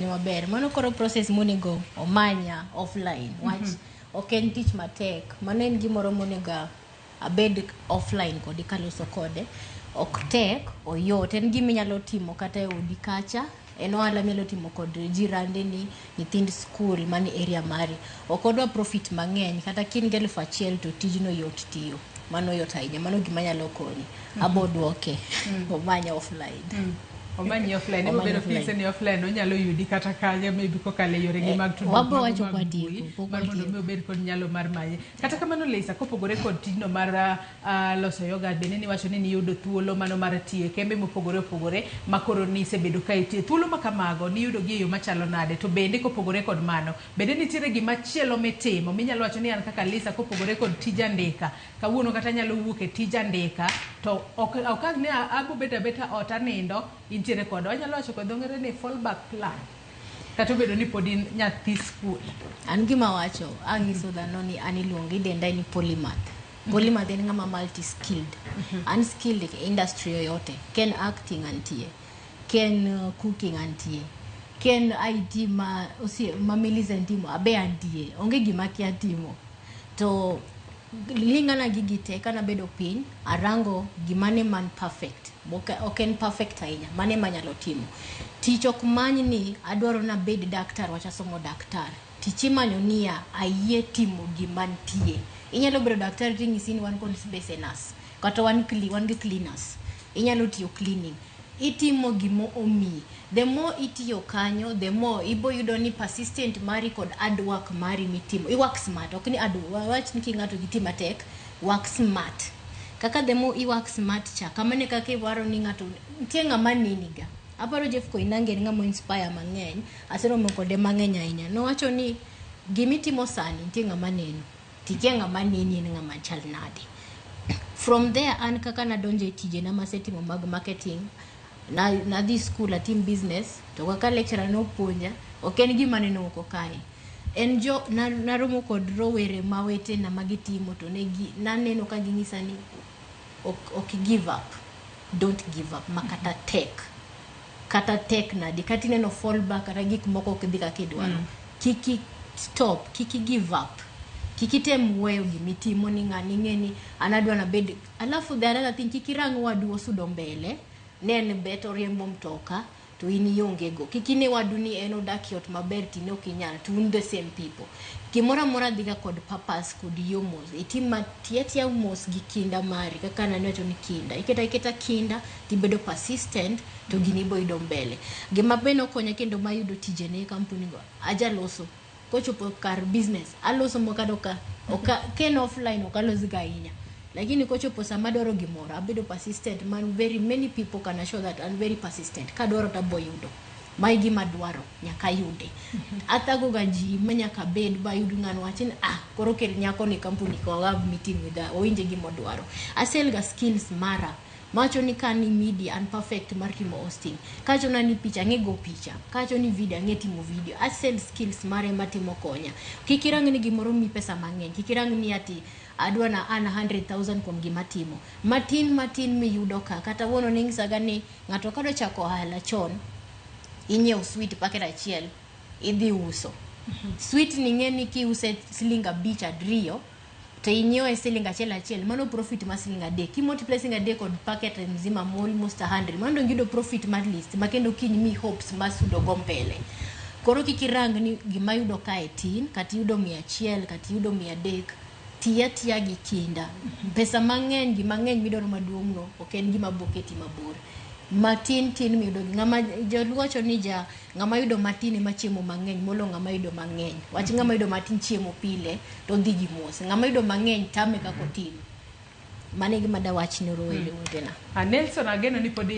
Apenjo maber. Mano koro process monego omanya offline. Wach ok en tich matek. Mano en gimoro monego abed offline kode kaloso kode. Ok tek, oyot. En gima inyalo timo kata e odi kacha. En ohala minyalo timo kod jirande ni, nyithind skul mani area mari. Ok odwa profit mang'eny. Kata ka in gi 1000 to tijno yot tiyo. Mano yot ahinya. Mano gima nyalo konyi. Abo duoke. Omanya offline. Omanyi offline. Ema Omanyi bedo offline. kise ni offline onyalo yudi kata kanyo maybe kokalo e yoregi mag tudruok Wabo mago wacho mag kwa tieko, mbui, pok mar mondo watieko. mi obed kod nyalo mar manye. Kata kamano, Lisa, kopogore kod tijno mar loso yoghurt, bende niwacho ni niyudo thuolo mano mar tiyo e kembe mopogore opogore ma koro nisebedo ka itiye. Thuolo ma kamago niyudo gi e yo machalo nade? To bende kopogore kod mano, bende nitiere gima chielo mitimo minyalo wacho ni an kaka Lisa kopogore kod tij andika, kawuono kata anyalo wuok e tij andika to ok ang' ni abo bedo abeta ot anindo, intiere kod wanyalo wacho kod dho ngere ni fallback plan, kata obedo ni pod in nyathi skul? An gima wacho, ang'iso dhano ni an iluongo idenda ni polymath. Polymath en ng'ama multi skilled. An skilled e industry yoyote. Ken acting antie. Ken cooking antie. Ken IT ma osie, ma Millicent timo abe antie. Onge gima kia timo. To lingana gi gite kanabedo piny arango gimane man perfect. Ok en perfect ahinya, mane manyalo timo. Tich ok many ni adwaro nabed daktar wach asomo daktar. Tich imanyo niya ayie timo gima nitie. Inyalo bedo daktari ting'isi ni wan kod space e nurse kata wan gi cleaners. Inyalo tiyo cleaning. Itimo gimo omiyi. The more itiyo kanyo, the more ibo yudo ni persistent mari kod hard work mari mitimo. I work smart, ok ni hard wach ni ki ng'ato gi ti matek, work smart. Kaka the more i work smart cha, kamano e kaka iwaro ni ng'ato nitie ng'ama neni ga. Aparo Jeff Koinange en ng'ama inspire mang'eny. Aseromo kode mang'eny ahinya. Nowacho ni gimitimo sani nitie ng'ama neno. Tikia ng'ama neni en ng'ama chal nade. From there an kaka nadonjo e tijena masetimo mag marketing, nadhi school atim business, to kaka lecturer nopuonja, ok en gima aneno oko kae. En jo naromo kod rowere ma wetena ma gitimo to negi naneno ka ging'isa ni ok give up. Don't give up makata tek. Kata tek nadi, kata ineno fall back kata gik moko ok dhi kaka idwaro. Kik stop, kik give up. Kik item weyo gimitimo ni ng'ani ing'e ni an adwa nabed. Alafu the another thing, kik irang wadu osudo mbele, ne en bet oriembo mtoka, to in ionge go. Kik ine wadu ni en odak e ot maber to in ok inyal, to un the same people. Gimoro amora dhiga kod purpose kod yo mos. Itim ti atiya mos gi kinda mari, kaka nawacho ni kinda. Iketa aketa kinda, tibedo persistent, to gini ibo yudo mbele. Gima be nokonya kendo mayudo tijene e kampuni go, ajaloso. Kochopo kar business, aloso mokado ka, ken offline ok alos ga ahinya. Lakini kochopo sama adwaro gimoro, abedo persistent man very many people can assure that I'm very persistent. Kadwaro to abo yudo. Mae gima adwaro, nyaka ayude. Athago ga ji ma nyaka bed ba yud ng'ano wach ni ah, koro kel nyako ni kampuni ka have meeting with her, owinje gima odwaro. Asell ga skills mara. Mawacho ni ka ni media an perfect mar timo hosting. Kawacho na ni picha ang'e go picha. Kawacho ni video ang'e timo video. Asell skills mare matimo konya. Kik irang ni gimoro miyi pesa mang'eny. Kik irang ni ati adwa na earn 100,000 kuom gima timo. Matin matin miyudo ka. Kata wuono ning'isaga ni ng'ato kadwa chako ohala chon, inyiewo sweet packet achiel, idhi uso. Sweet ni ing'e ni kiuse siling 5 abiriyo, to inyiewe siling achiel achiel, mano profit ma siling 3. Ki multiply siling 3 kod packet mzima ma almost 100, mano dong yudo profit mar list ma kendo kiny mi hopes mar sudo go mbele. Koro kik irang ni gima yudo kae tin, kata iyudo 100, kata iyudo 300, ti atiya gi kinda. Pesa mang'eny, gima ng'eny midwaro maduong' no, ok en gima boketi mabor. Matin tin miyudo gi ng'ama joluo wacho ni ja ng'ama yudo matin ema chiemo mang'eny molo ng'ama yudo mang'eny. Wach ng'ama yudo matin chiemo pile to dhi gi mos. Ng'ama yudo mang'eny tame kaka otim. Mano e gima dawach ne rowere wetena. Nelson, ageno ni pod